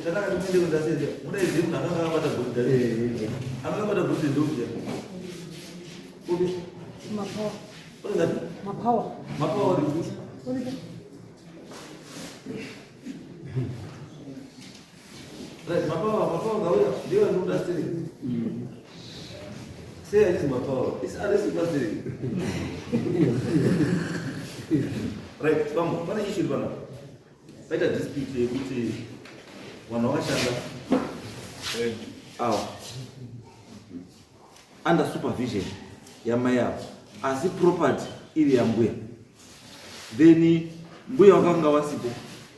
Chataka timuende kundaseze. Mudaidze munhu akanga akabata goridhe. Anga akabata goridhe ndokuja. Upi? Mapower. Unengati? Mapower. Mapower uri kupi? Uripo. Right, mapower, mapower ngauya. Ndiyo anoda steering. Sei achizi mapower? Isi arisi pa steering. Right, vamwe, pane issue iri panapa. Paita dispute yekuti vanhu vakashanda awa under supervision yamai avo asi property iri yambuya then mbuya wakanga wasipo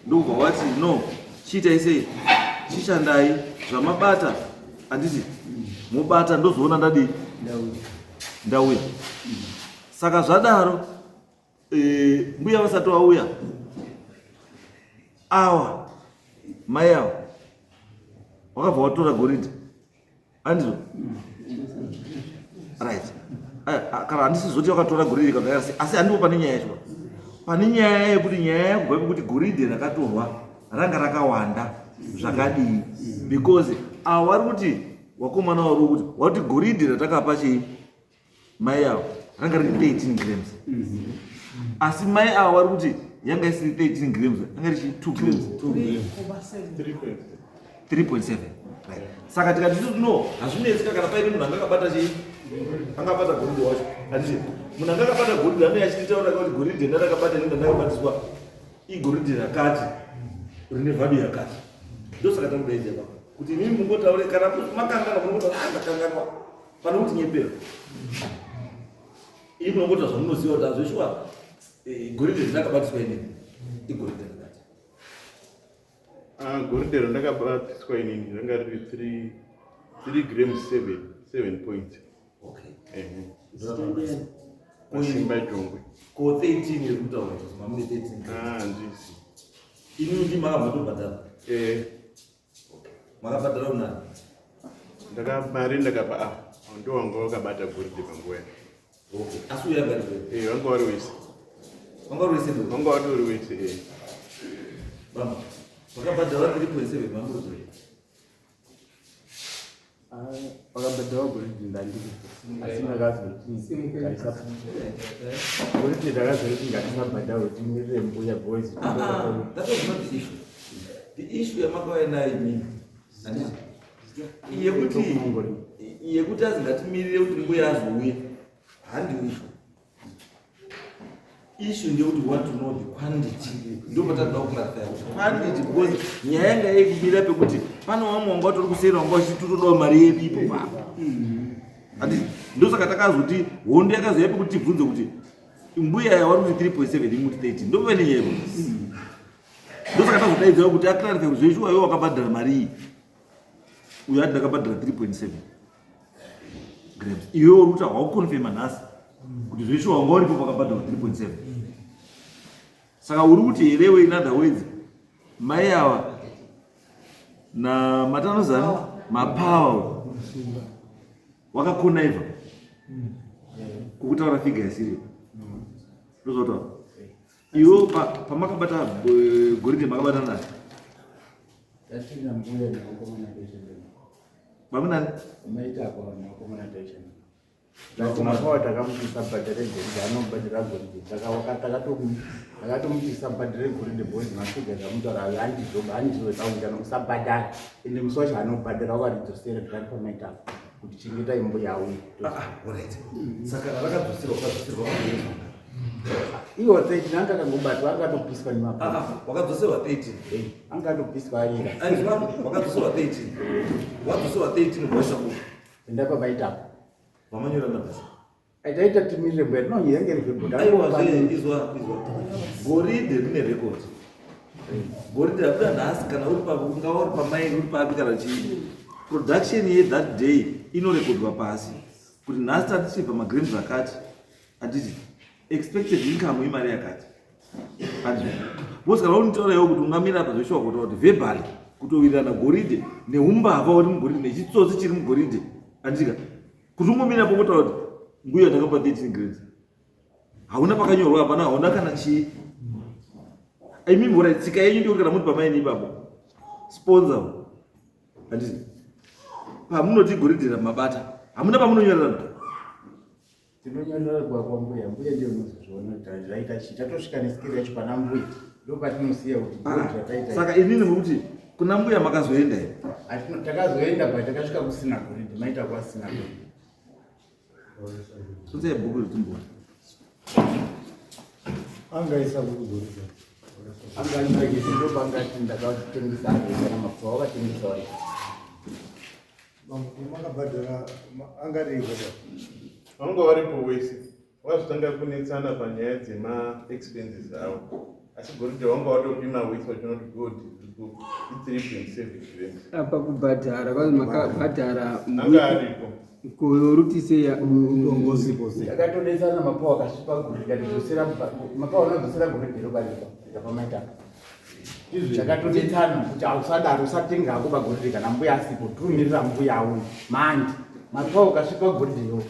ndokubva wati no chiitai sei chishandai zvamabata handiti mobata ndozoona ndadii ndauya saka zvadaro e, mbuya vasati vauya awa mai awa wakabva watora goridhe handizvo right eh, ah, kana handisi zoti wakatora goridhe kana asi handipo pane nyaya yacho pane nyaya yekuti nyaya yakubva pekuti goridhe rakatorwa ranga rakawanda zvakadii because awa vari kuti wakomana wari kuti wakuti goridhe ratakapa chii mai avo ranga riri 13 grams asi mai avo vari kuti yanga isiri 13 grams yanga richi 2 grams 3.7 saka tikati isusu no hazvinetsi kana paine munhu anga akabata chii anga abata goridhe wacho handiti munhu anga akabata goridhe anenge achititaura kuti goridhe ndarakabata ini ndandakabatiswa igoridhe rakati rine value yakati ndosaka takudaidza papa kuti imimi mungotaure kana makanganwa munongotaura ah, ndakanganwa pane kuti nyepera ii munongoita zvamunoziva kuti azveshuwa eh, goridhe rindakabatiswa inini igoridhe rakati ah, goridhe randakabatiswa inini ranga riri 3 grams 7 7 point okay masimba jongwe ko 13 iri kutaura kuti mamune 13 ah handisi inini ndii makambatobhadhara eh Makabhadhara unani? Ndaka mari ndakapa ah ndo wanga wakabata goridhe panguva yacho. Okay. Asi uya ngari wewe. Eh wanga wari wese. Wanga wari wese ndo. Wanga watori wese eh. Bamba. Makabhadhara 3.7 mambo zve. Wakabhadhara goridhe ndandiri asi ndakazoti goridhe ndakazoti ngatisabhadhara kuti mirire mbuya boys. Ah, ah, that was not the issue. The issue yamakauya nayo imini handiti yekuti yekuti azi ngatimirire kuti mbuya azouya handiyo issue. Issue ndeyekuti we want to know the quantity ndopatatoda kuclarify kuti quantity because nyaya yanga yaikumira pekuti pane vamwe wanga watori kuseri wanga wachitotodawo mari yedu ipo papo handiti ndosaka takazoti hondo yakazouya pekuti tibvunze kuti mbuya yawari kuti 3.7 imuti 30 ndopane nyaya ipo ndosaka tazodaidzawo kuti aclarify kuti zveshuwa iwe wakabhadhara mari iyi uyo ati ndakabhadhara 3.7 grams iwe uri kuti haukonfema nhasi kuti zveshuwa wanga uripo pakabhadharwa 3.7 saka uri kuti herewe in other words mai ava namatanozani mapawa wakakonaiva kukutaura figa yasiriyo ndozvautaura iwe pamakabata eh, goridhe makabata nani Vamunani? Maita apa vanhu vakomana taishanda. Mapawa takamuti usabhadhare goridhe anobhadhara goridhe saka takatomuti usabhadhare goridhe because mafigures amutaura ayo handizvo handizvo zvakuita usabhadhara ende musi wacho anobhadhara wakaridzosera ndikati pamaita apa kuti chengetai mbuya auye. Ah, ah, alright. Saka rakadzoserwa kadzoserwa Iwo 13 anga akangobatwa anga atopiswa nemapurisa. Ah, ah, wakadzoserwa 13. Eh, anga atopiswa arira. Aizwa wakadzoserwa 13. Wadzoserwa 13 kuisa ku. Ndapa vaita. Vamanyora mabasa. Aitaita timirire mbuya tinonye yange iri vhebhoda. Aiwa zve izwa izwa. Goridhe rine record. Goridhe rabuda nhasi kana uri pa ungava uri pamaini uri papi kana chii. Production ye that day inorekodwa pasi. Kuti nhasi tatichibva magrams akati. Handiti expected income imari yakati. Handiti. Because kana unitaura iwe kuti ungamira apa zveshuwa kutaura kuti verbally kutowirirana goridhe neumbavha uri mugoridhe nechitsotsi chiri mugoridhe. Handiti ka? Kuti ungomira apo kutaura kuti mbuya ndakapa 13 grades. Hauna pakanyorwa hapana hauna kana chii. Imi mhora tsika yenyu ndikuti kana muri pamaini ipapo. Sponsor. Handiti. Pamunoti goridhe mabata. Hamuna pamunonyorerana. Tinonyorera kwa kwa mbuya. Mbuya ndiyo inozozviona kuti zvaita chii. Tatosvika nesikiri yacho pana mbuya. Ndopatinosiya kuti goridhe rataita. Saka inini muri kuna mbuya makazoenda here? Takazoenda but takasvika kusina goridhe. Maita kwasina goridhe. Tutsai bhuku ritimbona. Angaisa bhuku goridhe. Angaisa ndopangati ndakatengesa kana mafuta wakatengesa wari. Makabhadhara angadii Vanga varipo wese vazotanga kunetsana panyaya dzema-expenses avo asi goridhe vanga watopima wese vachiona kuti gold i3.7 grams Apa kubhadhara kwanzi makabhadhara anga aripo kurutisei Takatonetsana mapawa akasvipa goridhe katidzosera mapawa anodzosera goridhe robarika rikapamaita. Takatonetsana kuti hausadaro usatenga hako pagoridhe kana mbuya asipo tumirira mbuya auyu mandi mapawa ukasvipa goridhe yo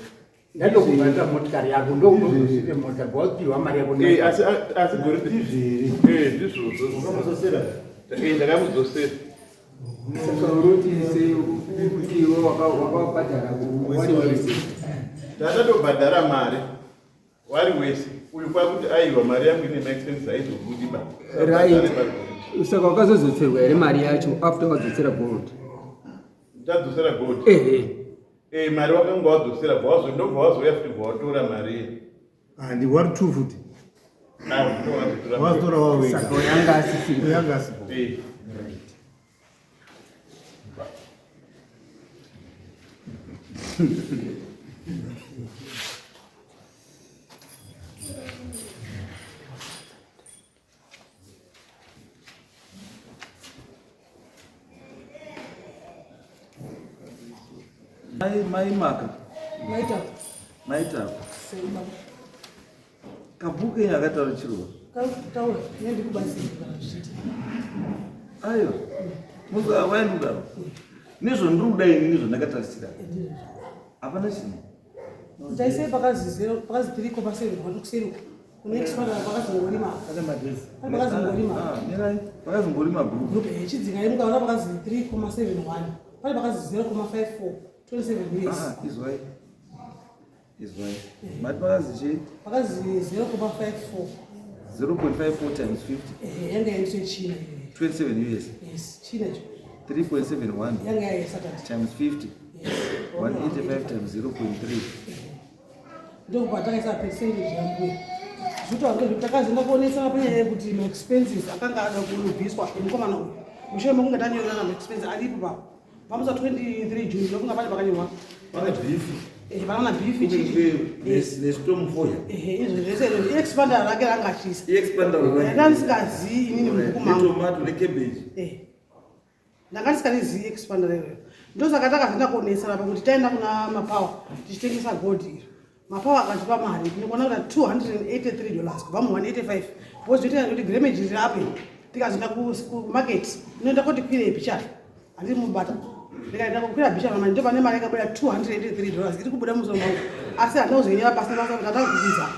ndatokubharira motikari yako ndounozosvipe motikari wapiwa mari yako Eh, asi asi goridhe Ndizviri. Eh, ndizvozvo Wakamudzosera? Eh, ndakamudzosera Saka urutisei kuti iwe wakabhadhara wari wese. Takatobhadhara mari wari wese uyu kwakuti aiwa mari yangu ine maexpenses aizobudi ba Right. Saka wakazozotserwa here mari yacho after wadzosera gold? Tadzosera gold. Ehe. Eh, mari wakanga wadzosera bva wazo ndobva wazouya futi bva watora mari iyi. Handi wari two futi. Ah, ndo wazotora mari. Wazotora wawega. Saka yanga asisiri. Uyanga asipo. Eh. Mai mai maka. Maita. Maita. Sei baba. Kabhuku yenyu akataura chirungu. Taura, ndikubatsira kana zvichiita. Aiwa. Musa waenda kudaro. Nezvo ndiri kuda ini nezvo ndakatarisira. Hapana chinhu. Ndaisei pakazi zero, pakazi 3.7 kuseri uko. Kune expander pakazongorima. Pane madress. Pane pakazongorima. Ah, mirai. Pakazongorima group. Group eh chidzika imukaona pakazi 3.71. Pane pakazi 0.54 27 years. Ah, izwai. Izwai. Mati pakazi chii? Pakazi 0.54. 0.54 times 50. Eh yanga yaiswe China iyoyo. 27 US. Yes, China icho. 3.71 Yanga yaisa tati. times 50. Yes. 185 times 0.3. Ndokubva takaisa percentage yambuya. Zvinotaura ngezvekuti takazoenda kuonesana panyaya yekuti maexpenses akanga ada kubviswa emukomana uyu. Mushure mekunge tanyorerana maexpenses aripo papo. Pamusi wa 23 June ndofunga pane pakanyorwa. Pane beef. Eh, panana beef chii. Yes. Nestorm foil. Ehe, izvo zvese izvo expander rake ranga achiisa. Expander rake. Ndanga ndisingazii inini mubhuku mangu. Netomato necabbage. Eh. Ndanga ndisingarizii expander iyoyo. Ndosaka takazoenda kuonesana pakuti taenda kuna Mapawa tichitengesa gold iro. Mapawa akatipa mari ndinokuona kuti $283 kubva mu185 because zvinoita kuti grammage riri apo tikazoenda kumarket inoenda koti kwirei pichana handiri mubata ndikaenda kukwira bhichana manje ndo pane mari yakabuda $283 iri kubuda musoro mangu asi handina kuzoinyora pasi basa kuti handakukwiza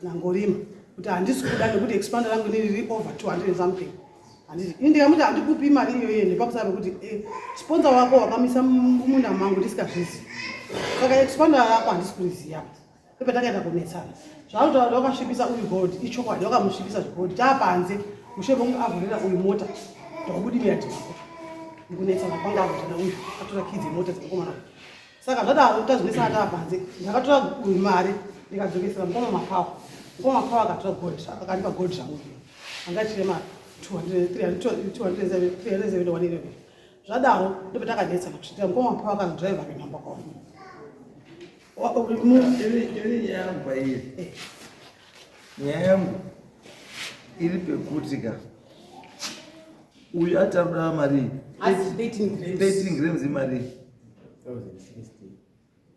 nangorima kuti handisi kuda nekuti expander rangu inini riri over 200 something handiti ini ndikamuti handikupi mari iyoyo nepamusana pekuti eh, sponsor wako wakamisa mumunda mangu ndisikazvizi saka expander rako handisi kuriziva ipe takaenda kunetsana zvaakutaura wakasvipisa uyu gold ichokwadi wakamusvipisa zvegold taapanze mushure mekunge avhurira uyu mota ndakubudimira dhimako mukunetsana kwanga avhurira uyu atora kii dzemota dzemukomana uyu saka zvadaro tazonetsana taapanze ndakatora uyu mari ndikadzokesera mukoma mapawa mukoma mapawa akatora gold akandipa gold zvangu anga achirema 371 iyoyo zvadaro ndope takanetsana kusvikira mukoma mapawa akazodhiraivha kuenda kumba kwavo Ini nyaya yangu pairi. Nyaya yangu iri pekuti ka uyu ati anoda mari Asi 13 grams. 13 grams imari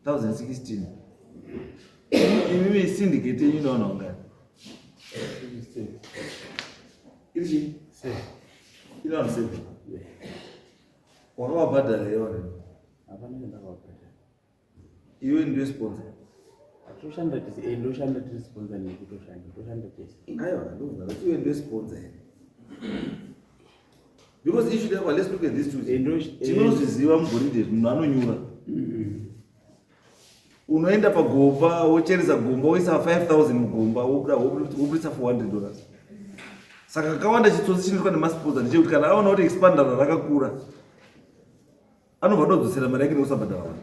1016 imimi syndicate yenyu inowana ungani iri chii inowana 7 wakavabhadhara here vanhu Hapana chandakavabhadhara. Iwe ndiwe sponsor. Toshanda tese, eh, ndoshanda tiri sponsor nekutoshanda, toshanda tese. Aiwa, ndobvunza kuti iwe ndiwe sponsor here? Because issue yakwa, let's look at this two. Tinozviziva mugoridhe munhu anonyura. Unoenda pagomba wocheresa gomba woisa 5000 mugomba wobuda wobudisa $400. Saka kakawanda chitsotsi chinoitwa nemasponsor ndechekuti kana aona kuti expander rakakura anobva adodzosera mari yake nekusabhadhara vanhu.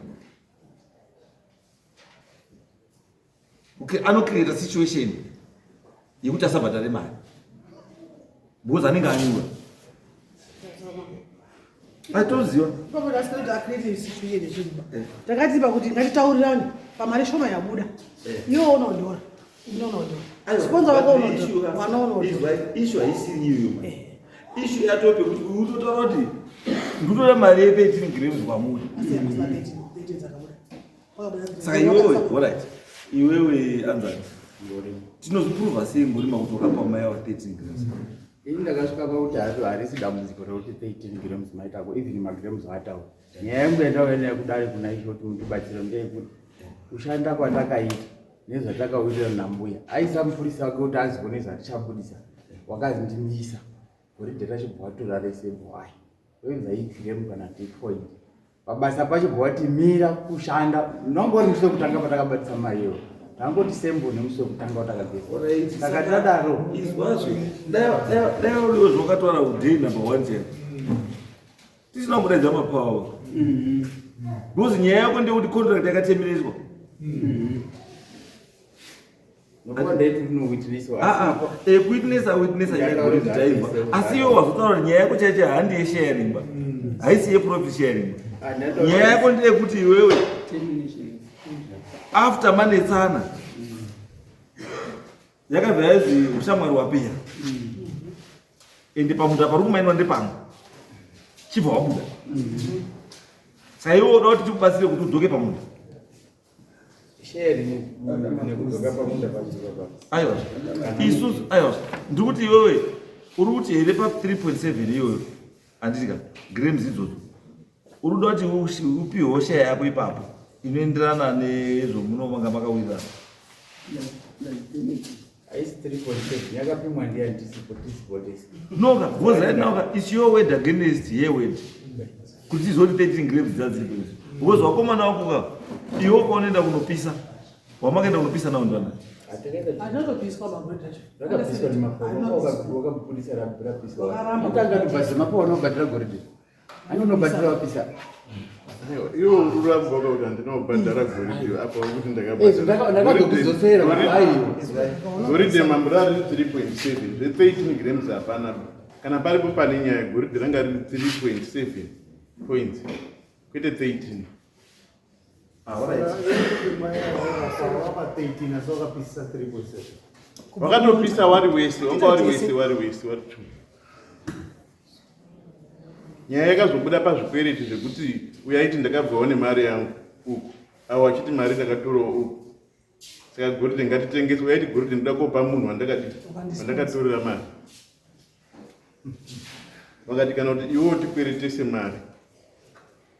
Okay, anocreata situation yekuti asabhadhare mari because anenge anyura. Atoziva. Takati pakuti ngatitaurirane pamari shoma yabuda. Iwe unodhora. Inonodhora. Sponsor wako unodhora. Mwana unodhora. Issue haisiri iyoyo. Issue yatope kuti utotaura kuti ndikutora mari ye 13 grams kwamuri. Saka iwewe, alright. Iwewe anzani. Tinozoprova sei ngorima kuti wakapa mai ava 13 grams? Ini ndakasvika pakuti hato harisi dambudziko rekuti 13 grams maitako even magrams ataura. Nyaya yangu yandauya nayo kudare kuna ishe kuti mundibatsire ndeyekuti kushanda kwatakaita nezvatakawirirana nambuya aisa mupurisa wake kuti azione zvatichabudisa wakazi ndimisa goridhe racho bwatora rese bwai roinza igrem kana tipoint pabasa pacho bwati mira kushanda unonga uri musi wekutanga patakabatisa mari iyoyo tangoti sembo nemusi wekutanga watakageza saka tadaro izwazve dai uriwo zvawakataura kuday number one chaipo tisina kumbodaidza mapawa because nyaya yako ndeyekuti contract yakatemerezwa. Witness awitness anyagoritaibva asi iwe wazotaura kuti nyaya yako chaicho handi yesharing ba haisi yeprofit sharing. Nyaya yako ndeyekuti iwewe after manetsana yakabva yazi ushamwari wapera ende pamunda pari kumainwa ndepamwe chibva wabuda. Saka iwe uda kuti tikubatsire kuti udzoke pamunda. Aiwa, isusu aiwa, ndiri kuti iwewe uri kuti here pa 3.7 iyoyo handiti ka grams idzodzo uri kuda kuti upiwewo share yako ipapo inoenderana nezvomunovanga makawirirana. Haisi 3.7 yakapimwa ndiani tisipo tisipo tese. No ka, because right now ka, it's your word against her word. Kuti tizoti 13 grams dzaa dziripo izvi. Because wakomana wako ka, iwe ukaonoenda kunopisa, wamakaenda kunopisa nawo ndivanani? Anotopiswa magoridhe acho. Rakapiswa nemafomu wakabudisa rapiswa. Wakaramba. Utanga kubhadhara mapowa unobhadhara goridhe. Ani unobhadhara wapisa. Iwe uri kuramba wakakuti handina kubhadhara goridhe apa uri kuti Ndakazokudzosera aiwa. Goridhe mambo rari 3.7 zve13 grams hapana. Kana paripo pane nyaya goridhe ranga riri 3.7 points kwete 13. Wapa 13 asi wakapisa 3.7. Wakatopisa wari wese, wanga wari wese, wari wese, wari two. Nyaya yakazobuda pazvikwereti zvekuti uyaiti ndakabvawo nemari yangu uku, avo achiti mari ndakatorawo uku, saka goridhe ngatitengese. Uyaiti goridhe ndoda kopa munhu wandakadi wandakatorera mari. Vakati kana kuti iwewo tikweretese mari.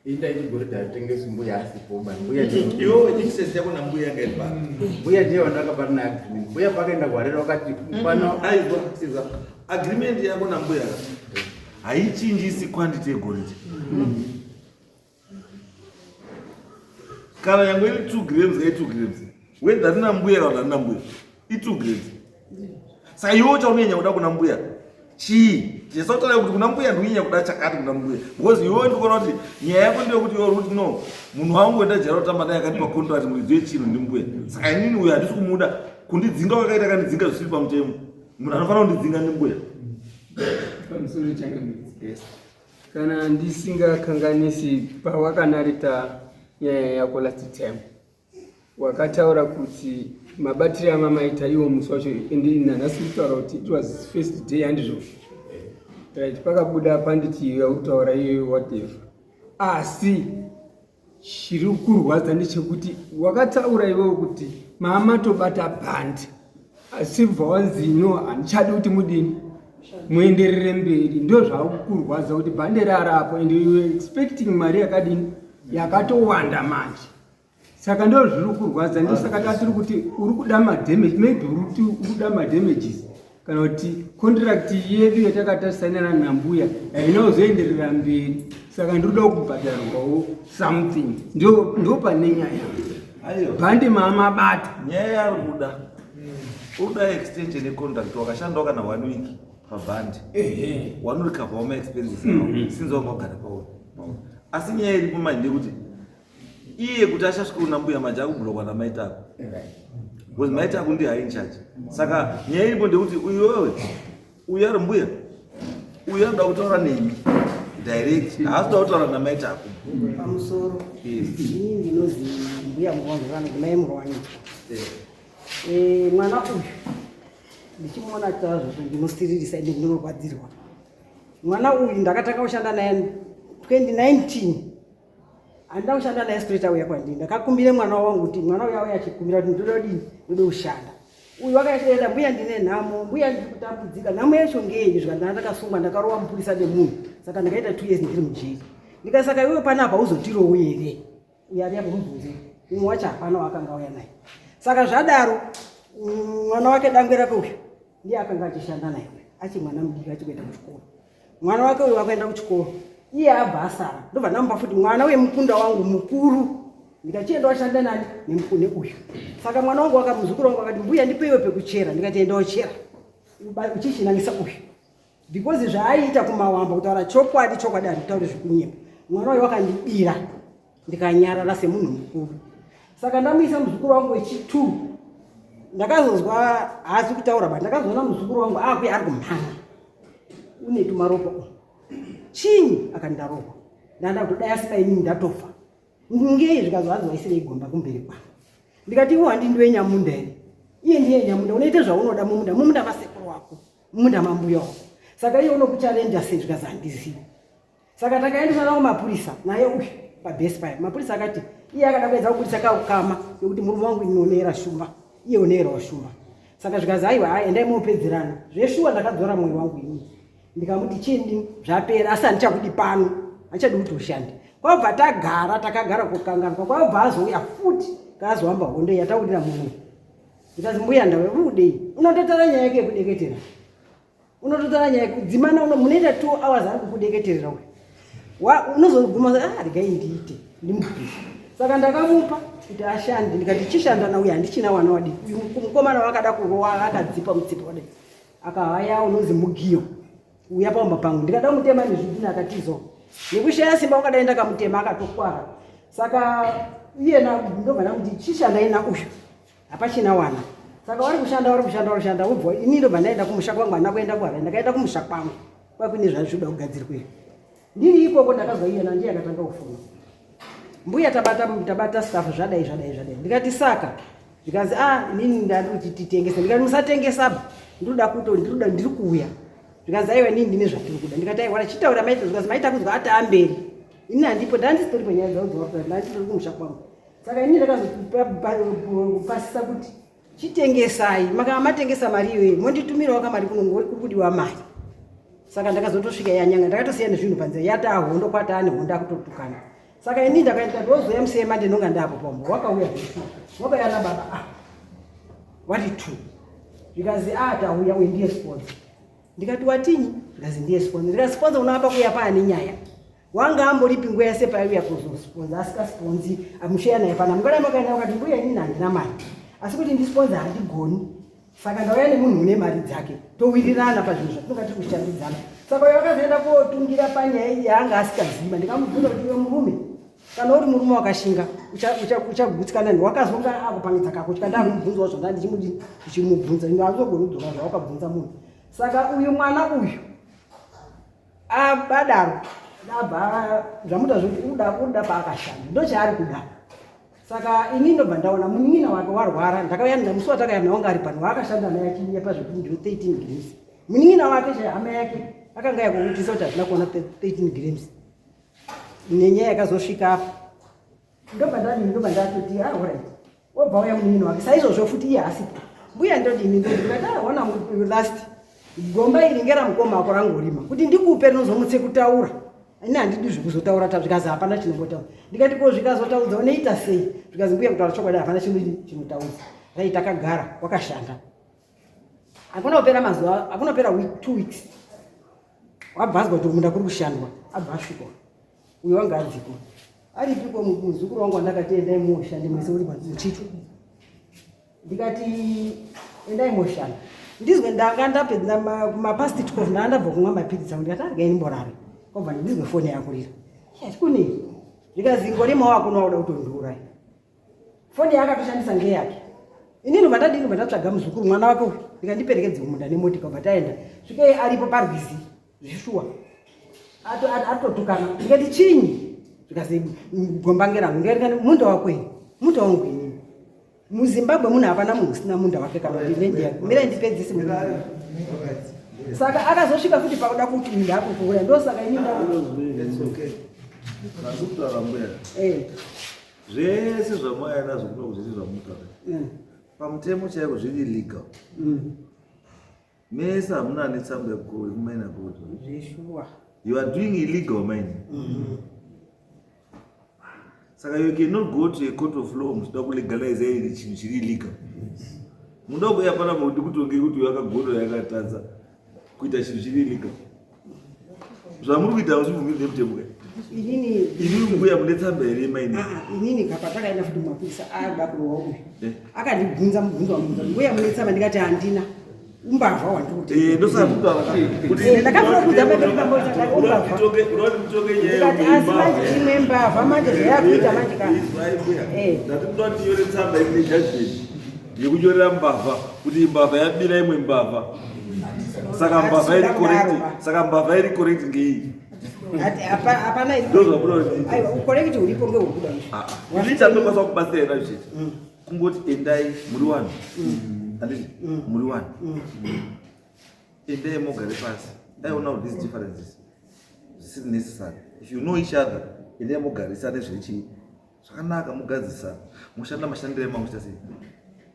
Inda iti goridhe haritengesi mbuya asipo ba. Mbuya ndiye. Iwewe interest yako nambuya yanga iri pari? Mbuya ndiye wandakabata naye agreement. Mbuya pakaenda kuHarare wakati pano Aiwa, izwa. Agreement yako nambuya haichinjisi quantity yegoridhe. Kana yangu iri 2 grams kai 2 grams. Whether rina mbuya kana rina mbuya, i 2 grams. Saka iwe chaunonyanya kuda kuna mbuya chii? Chisautaura kuti kuna mbuya ndikunyanya kuda chakati kuna mbuya. Because iwewe ndikuona kuti nyaya yako ndeyekuti iwe uri kuti no, munhu wangu wendajara kutamba naye akatipa contract muridzi wechiro ndimbuya. Saka inini uyu handisi kumuda, kundidzinga kwakaita akandidzinga zvisiri pamutemo. Munhu anofanira kundidzinga ndimbuya. Pamusoro changamidzi. Yes. Kana ndisingakanganisi pawakanareta nyaya yako last time wakataura kuti mabatiro amamaita iwo musi wacho and nanhasi kutaura kuti it was first day handizvo? Right, pakabuda panditi yautaura iyoyo whatever, asi chiri kurwadza ndechekuti wakataura iwewe kuti mama tobata bhandi asi bva wanzi no handichadi kuti mudini muenderere mberi. Ndo zvakurwadza kuti bhande rarapo and you were expecting mari yakadini yakatowanda manje. Saka ndo zviri kurwadza, ndosaka tatiri kuti uri kuda madamage, maybe uri kuti uri kuda madamages. kana kuti contract yedu yatakatasainana nambuya haina kuzoenderera mberi, saka ndinoda kubhadharwawo something. Ndo pane nyaya. Aiwa. Bhandi maamabata. Nyaya yaari kuda, uda extension yecontract. Wakashandawo kana one week pabhandi, wanorecoverwo maexpenses awo since wanga wagara pauri. Asi nyaya iripo manje ndeyekuti iye kuti achasvika kuna mbuya manje akublokwa namaitako, because maitako ndiye in charge. Saka nyaya iripo ndeyekuti uyowe uyu ari mbuya uyu anoda kutaura nemi direct, haasi kuda kutaura namaitako. Pamusoro. Ini ndinozi Mbuya Murwanzi, kana kuti Mai Murwanzi. Mwana uyu ndichimuona achitaura zvazvo ndinosiririsa, ende ndinorwadzirwa. Mwana uyu ndakatanga kushanda naye 2019. Handina kushanda naye straight auya kwandiri. Ndakakumbire mwana wangu kuti mwana uyu auya achikumbira kuti ndoda kudini, ndoda kushanda. Uyu wakaenda, "Mbuya, ndine nhamo, mbuya, ndiri kutambudzika." Nhamo yacho ngeyi? Zvika ndanga ndakasungwa, ndakarowa mupurisa nemunhu, saka ndakaita 2 years ndiri mujeri. Ndikati, "Saka iwewe panapa uzotirowo here?" Uyo ari apo mubvunze. Umwe wacho hapana waakanga auya naye. Saka zvadaro, mwana wake dangwe rake uyu ndiye akanga achishanda naye uyu achi mwana mudiki achikuenda kuchikoro. Mwana wake uyu wakaenda kuchikoro, iye abva asara. Ndobva ndamupa futi mwana wemukunda wangu mukuru, ndikachienda washanda nani nemukune uyu. Saka mwana wangu wakamuzukuru wangu akati, "Mbuya, ndipeiwe pekuchera." Ndikati, "Enda ochera uchichinangisa uyu," because zvaaiita kumawamba, kutaura chokwadi, chokwadi, handitauri zvekunyepa, mwana uyu wakandibira, ndikanyarara semunhu mukuru. Saka ndamuisa muzukuru wangu wechi2. Ndakazozwa haasi kutaura, but ndakazoona muzukuru wangu akuya ari kumhanya, une tumaropa umu. Chinyi? Akandarohwa, ndanda kuti dai asina inini ndatofa. Ngei? Zvikazwa waisirei gomba kumberi kwangu. Ndikati, "Iwo handi ndiwe nyamunda here?" Iye ndiye nyamunda. Unoita zvaunoda mumunda, mumunda masekuru wako, mumunda mambuya wako. Saka iye unokuchalenja sei? Zvikazi handizivi. Saka takaendesana kumapurisa naye uyu pabhesi paya. Mapurisa akati iye akada kuedza kubudisa kaukama yokuti murume wangu inoonera shumba, iye oneerawo shumba. Saka zvikazi, "Aiwa, hai, endai mopedzerana." Zveshuwa ndakadzora mwoyo wangu inini, ndikamuti, "Chindi zvapera, asi handichakudi pano, handichadi kuti ushande." Kwabva tagara, takagara kukanganwa. Kwabva azouya futi, kaazohamba hondo yataurira mumwe. Ndikazi, "Mbuya, ndawe uri kudei?" Unototara nyaya yake yekudeketera, unototara nyaya yekudzimana. Munoita 2 hours ari kukudeketerera uyu. Unozoguma, "Ah, regai ndiite ndimubvise." Saka ndakamupa kuti ashande, ndikati, "Chishanda nauyu, handichina wana wadii." Uyu mukomana wakada kurowa, akadzipa mutsipa wadai, akahaya unozi mugiyo uya pamba pangu. Ndikada kumutema nezvidhina, akatizo nekushaya simba. Wakadai ndakamutema, akatokwara. Saka iyena ndobva ndamuti, "Chishandai nauyu, hapachina wana." Saka vari kushanda, vari kushanda, vari kushanda. Ubva ini ndobva ndaenda kumusha kwangu. Handina kuenda kuHarare, ndakaenda kumusha kwangu kwakuine zvazvinoda kugadzirwa. Ndiri ikoko ndakazwa iyena ndiye akatanga kufuna, "Mbuya, tabata, tabata staff, zvadai, zvadai, zvadai." Ndikati, "Saka?" Zvikanzi, "A, inini ndadi kuti titengese." Ndikati, "Musatengesa ba, ndinoda kuto ndinoda, ndiri kuuya." Zvikanzi, "Aiwa, inini ndine zvatiri kuda." Ndikati, "Aiwa, chitaura maita." Zvikanzi, "Maita kuzwa ati amberi, ini handipo, ndandisitori panyaya dzavo dzawakuta, ndanditori kumusha kwangu." Saka ini ndakazopasisa kuti chitengesai, makanga matengesa mari iyoyo monditumirawo kamari kuno, kuri kudiwa mari. Saka ndakazotosvika yanyanga, ndakatosiya nezvinhu panzira, yataa hondo, kwataa nehondo, akutotukana. Saka ini ndakaita ndozoya musema, ndinonga ndapo pambo. Wakauya zveshuwa, wakauya nababa, ah, wati two. Zvikanzi, "A, tauya, uyu ndiye sponsor." Ndikati, "Watinyi?" Ndikazi, "Ndiye sponsor." Ndikati, "Sponsor unoapa kuuya paane nyaya? Wanga amboripi nguva yese paiuya kuzosponza asikasponzi? Amusheya naye pana mungadai makaenda." Wakati, "Mbuya, inini handina mari, asi kuti ndisponza handigoni. Saka ndauya nemunhu une mari dzake, towirirana pazvinhu zvatinonga tiri kushandidzana." Saka uyo akazoenda kotungira panyaya iyi yaanga asikaziva. Ndikamubvunza kuti, "Iwe murume, kana uri murume wakashinga, uchagutsikana wakazonga akupangidza kakutya." Ndakumubvunzawo zvanda ndichimubvunza, azogoni kudzoka zvawakabvunza munhu. Saka uyu mwana uyu abadaro, abva zvamuta zvoti uda paakashanda, ndochaari kuda. Saka ini ndobva ndaona munin'ina wake warwara. Ndakauya musi watakauya, wanga ari pano, waakashanda naye achinyepa zvekuti ndio 13 grams. Munin'ina wake chai, hama yake, akanga yakokutisa kuti hazvina kuona 13 grams nenyaya yakazosvika apa. Ndobva ndadini? Ndobva ndatoti, "Ah, alright." Wobva uya munin'ina wake saizvozvo futi, iye asipo. "Mbuya, ndodini, ndodini?" Ndikati, "Ah, ona, last gomba iri ngeramukoma wako, rangorima kuti ndikupe, rinozomutse kutaura. Ini handidi zvekuzotaura ta." Zvikazi, "Hapana chinombotaura." Ndikati, "Ko zvikazotaudza unoita sei?" Zvikazi, "Mbuya, kutaura chokwadi hapana chinotaudza." Rai, takagara, wakashanda. Hakuna kupera mazuva, hakuna kupera week, 2 weeks. Wabva azwa kuti munda kuri kushandwa, abva asvika. Uyo wanga adziko. Aripiko muzukuru wangu wandakati endai mushande mwese uri pamuchito. Ndikati endai moshanda. Ndizwe ndanga ndapedza mapast 12 ndanga ndabva kumwa mapiritsi angu ndikati arega ndimborare. Kwabva ndizwe foni yakurira. Yes, kuni. Zvikazi ngorima wako unoda kutondiuraya. Foni yaakatoshandisa ngeyake. Inini ndobva ndadini ndobva ndatsvaga muzukuru mwana wake uyu ndikandiperekedze kumunda nemotika obva taenda. Svikei aripo parwizi zvishuwa. Atotukana. Ndikati chinyi? Zvikazi gomba ngerangu. Ndikati munda wako ini. Munda wangu inini. MuZimbabwe munhu hapana munhu usina munda wake kana kuti land yake. Mirai ndipedzise. Saka akazosvika futi pakuda kuti munhu akukuura. Ndosaka ini nda. It's okay. Zvandikutaura mbuya. Eh. Zvese zvamauya nazvo kuno kuzvese zvamutaura. Pamutemo chaiko zviri legal. Mese hamuna ane tsamba yekumaina gold. Zveshuwa. You are doing illegal mining. Saka you cannot go to a court of law muchida kulegalize iri chinhu chiri illegal. Munoda kuuya panapa kuti ndikutonge kuti uyu akagona yakatadza kuita chinhu chiri illegal. Zvamuri kuita hazvibvumirwi nemutemo kai. Inini Inini mbuya mune tsamba here yemaini? Ah, ah, inini kapa takaenda futi mumapurisa akuda kurohwa uyu. Eh. Akandibvunza mubvunzo wamubvunza mbuya mune tsamba ndikati handina. Umbavha wandikuti. Eh, ndosaka ndikutaura kuti Eh, ndakafuna kuudza pamberi pambo kuti umbavha. Unoda kuti nditonge nyaya Ndikati asi manje imwe mbavha manje zvayakuita manje ka. Izwai mbuya. Eh. Ndati munoda kuti ndinyore tsamba ine judgment yekunyorera mbavha kuti mbavha yabira imwe mbavha. Saka mbavha iri correct. Saka mbavha iri correct ngeiyi. Ati hapana iri. Ndozvamunoda kuti ndiite. Aiwa, correct uripo ngehwekuda izvi. Ah, ah. Ini chandinokwanisa kubatsira ina chete. Kungoti endai muri wanhu. Handiti? Muri wanhu. Endai mugare pasi. Dai ona these differences. Zvisiri necessary. If you know each other, endai mugarisane zviri chii? Zvakanaka mugadzisana. Mushanda mashandire emamuchita sei?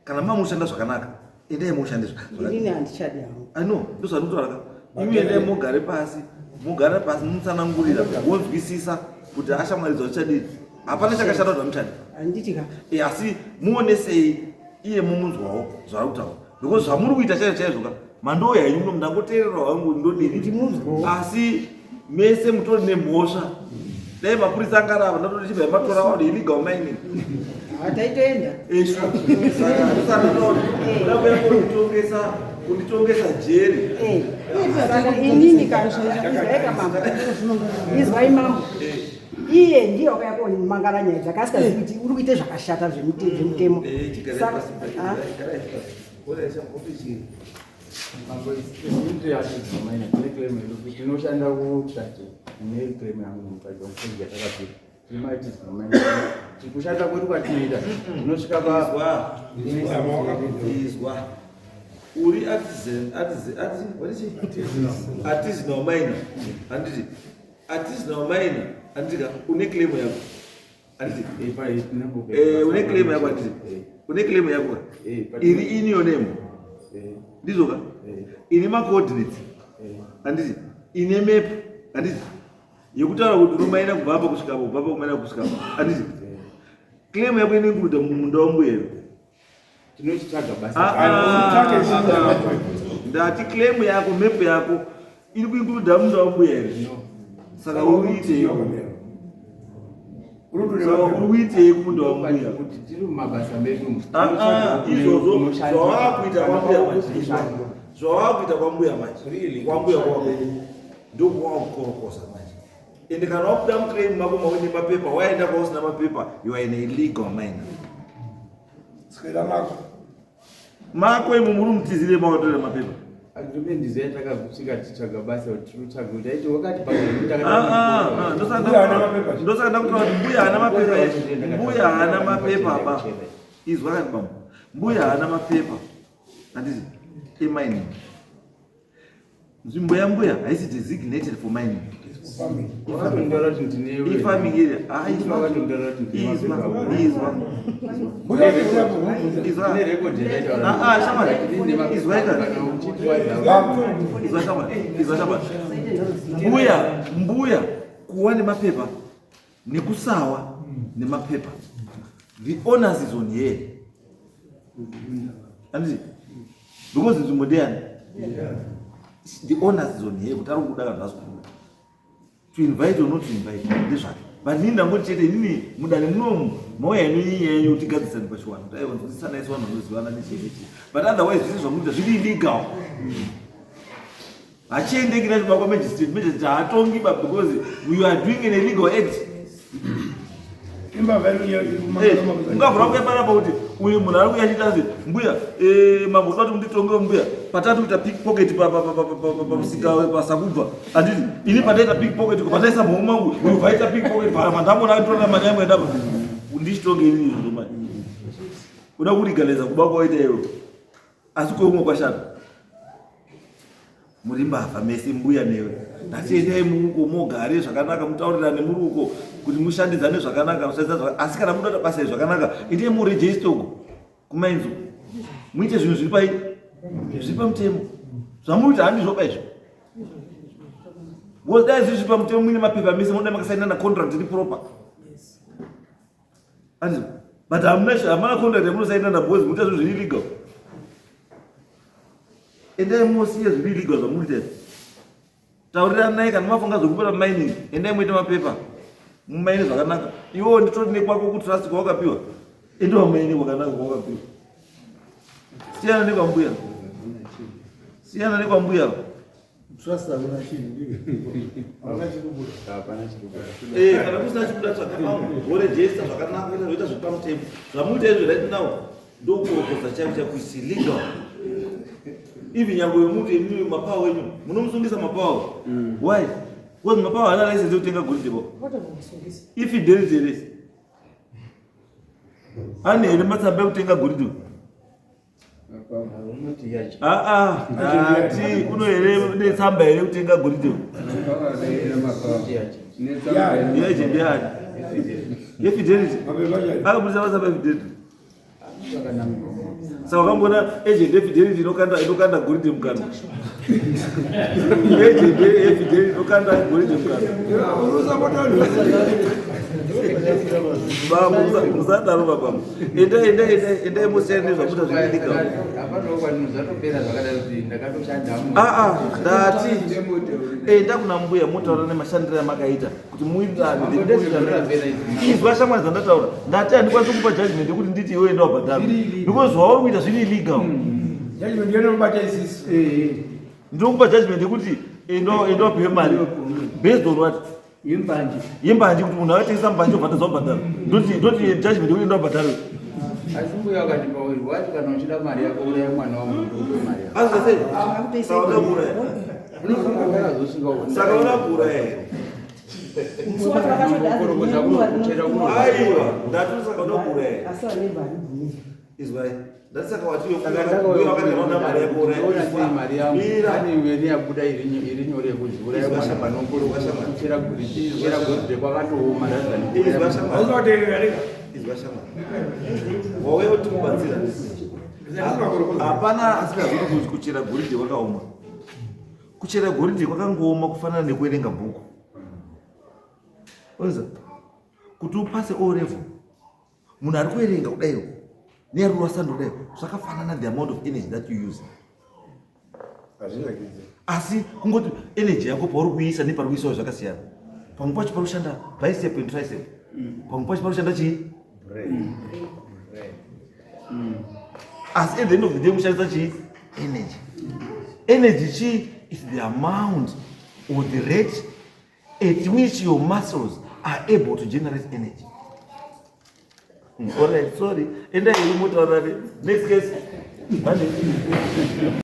Kana mamushanda zvakanaka, endai mushande zvakanaka. Inini handichadi hangu. I know, ndozvandinotaura ka. Imi endai mugare pasi, mugare pasi mutsanangurira, wonzwisisa kuti ashamwari dzauchadii. Hapana chakashata kuti vamuchadi. Handiti ka. Eh, asi muonesei iye mumunzwawo zvaari kutaura. Because zvamuri kuita chaizvo chaizvo ka. Mandouya henyu muno ndangoteerera hangu ndodini. Ndimunzwawo. Asi mese mutori nemhosva. Dai mapurisa angarava ndatoti chibva matora vanhu illegal mining. Taitoenda. Eh, sure. Saka ndosaka ndakuya kunditongesa kunditongesa jeri. Eh. Saka inini ka izwai ka mambo. Izwai mambo. Iye ndiye wakauya komangara nyaya dzake asikazivi kuti uri kuita zvakashata zvemutemo. Eh, chigarai Saka pasi, ah, garai pasi. Ora isha chii? Mambo, isusu yacho tine claim yedu kuti tinoshanda kutrust ne claim yangu mukadzi wangu project yatakapira. Tiri kushanda kwedu kwatinoita tinosvika pa Izwa. Izwa. Uri artisan, artisan, artisan, what is it? Artisanal miner. Handiti. Artisanal miner. Handiti ka une claim yako. Handiti. Eh, une claim yako handiti. Une claim yako ka. Iri in your name. Ndizvo ka? Ine ma coordinates. Handiti. Ine map. Handiti. Yekutaura kuti unomaina kubva apa kusvika apa, kubva apa kumaina kusvika apa. Handiti. Claim yako ine include munda wambuya here? Tinochitsvaga basa. Ah, ah, ah. Ndati claim yako map yako iri kuinclude munda wambuya here? Saka uri kuitei? Saka uri kuitei kumunda wambuya? Kuti tiri mumabasa medu. Ah, ah, izvozvo zvawaakuita kwambuya manje. Zvawaakuita kwambuya manje. Kwambuya kwako. Ndokuwakukorokoza manje. Ende kana wabuda muclaim mako maune mapepa, waenda kwausina mapepa, you are an illegal miner. Swera mako. Mako imo muri mutizire mawatora mapepa. Agreement ndizo yatakasvika tichitsvaga basa kuti tiri kutsvaga kuti aiti wakati Ah, ah, ah, ndosaka Mbuya haana mapepa. ndosaka ndakutaura kuti mbuya haana mapepa mbuya haana mapepa ba izwa kani bambo mbuya haana mapepa handiti emining nzvimbo yambuya haisi designated for mining Farming. Wakatonditaura kuti ndine ifarming area Ah, izwa Wakatonditaura kuti ndine izwa mapepa. izwa Mbuya mbuya mbuya. izwa Ndine record yataitaura. Ah, ah, shamwari. Ndine mapepa. Izwa ika. Kana uchiti Izwa shamwari izwa shamwari mbuya mbuya kuwa nemapepa nekusawa nemapepa the onus is on here handiti. Because nzvimbo ndeyani? The onus is on her kuti ari kuda kana haasi kuda. To invite or not to invite ndezvake. But inini ndangoti chete inini mudare munomu mauya ino inyaya yenyu kuti gadzisani pachiwanhu. Kuti aiwa nzwisisana isu vanhu vanozivana nechii nechii. But otherwise zvese zvamunoita zviri illegal. Hachiendeki nacho bakwa magistrate. Magistrate haatongi ba because you are doing an illegal act. Ungavhura kuya panapa kuti uyu munhu ari kuya achiita se mbuya eh, mambo unoda kuti munditongere mbuya patati kuita pickpocket pamusika pasakubva handiti ini pandaita pickpocket pandaisa mhou mangu uyu vaita pickpocket pandamona achitorera mari yangu yandapa ndichitonge ini izvozvo mani uda kulegaliza kuba kwawaita iwe asi kweumwe kwashata muri mbavha mese mbuya newe ndati endai muuko mogare zvakanaka mutaurirane muri uko kuti mushandidzane zvakanaka asi kana munoda basa iri zvakanaka endai murejeste uko kumainzo muite zvinhu zviri pai zviri pamutemo zvamunoita handizvo pa izvo because dai zviri zviri pamutemo muine mapepa mese munoda makasainana contract iri proper but hamuna hamuna contract yamunosainana because munoita zvinhu zviri illegal endai mosiye zviri illegal zvamunoita izvi tauriranai kana mafunga zvekupera mining endai muite mapepa mumaine zvakanaka iwewo nditori nekwako kutrust kwawakapiwa ende wamaine kwakanaka kwawakapiwa siyana nekwambuya siyana nekwambuya Trust hakuna chinhu. Hakuna chikubuda. Hapana chikubuda. Eh, kana kusina chikubuda tsvaga pamwe worejesta zvakanaka kuita zvoita zviri pamutemo. Zvamuita izvo right now ndokukorokoza chaiko chaiko it's illegal. Even nyange wemuti imimi mapawa wenyu munomusungisa mapawa. Why? Because mapawa haana license yekutenga goridhe bo. Ifidelity here? Ane here matsamba ekutenga goridhe? Aa, ati kuno here netsamba here kutenga goridhe? Yeagent yani. Yefidelity. Akabudisa matsamba efidelity. Saka wakamboona agent yefidelity inokanda inokanda goridhe mukanwa. Agent yefidelity inokanda goridhe mukanwa. Baba musadaro baba. Endai endai endai endai musiyane nezvamuita zvinodika. Ah ah ndati enda kuna mbuya motaura nemashandiro amakaita kuti muwirirane. Izwa shamwari dzandataura. Ndati handikwanisi kupa judgment yekuti nditi iwe enda wabhadhara. Because zvauri kuita zviri illegal. Judgment yonobata isisi. Ndinokupa judgment yekuti enda enda wapiwe mari based on what? Yembanje. Yembanje kuti munhu akatengesa mbanje obva atadza kubhadhara. Ndoti ndoti judgment yekuti enda wabhadhara. Asi mbuya wakati pauri wati kana uchida mari yako uraya mwana wangu ndokupe mari yako. Asi sei? Saka unoda kuuraya. Akazosvika Saka unoda kuuraya here? Aiwa, ndati saka unoda kuuraya here? Asi vanenge varibvumidza. Izwai. Ndati saka wati uyo wakati mari yako uraya. Sei mari yangu? Pane imweni yabuda iri nyore yekuti uraya mwana panokuchera kuchera goridhe kwakatooma rather than kuuraya mwana. Hauzoteerera rega. Izwa shamwari. Wauya kuti mubatsira. Hapana asingazivi kuti kuchera goridhe kwakaoma. Kuchera goridhe kwakangooma kufanana nekuverenga bhuku. Oza. Kuti upase O level munhu ari kuverenga kudaiwo neari kurwasando kudaiwo zvakafanana the amount of energy that you use. Asi kungoti energy yako pauri kuiisa nepari kuisawo zvakasiyana. Pamwe pacho pari kushanda bicep and tricep. Pamwe pacho pari kushanda chii? Asi at the end of the day kushandisa chii? Energy. Energy chii is the amount or the rate at which your muscles are able to generate energy. All right, sorry. Endai motaura next case. Monday.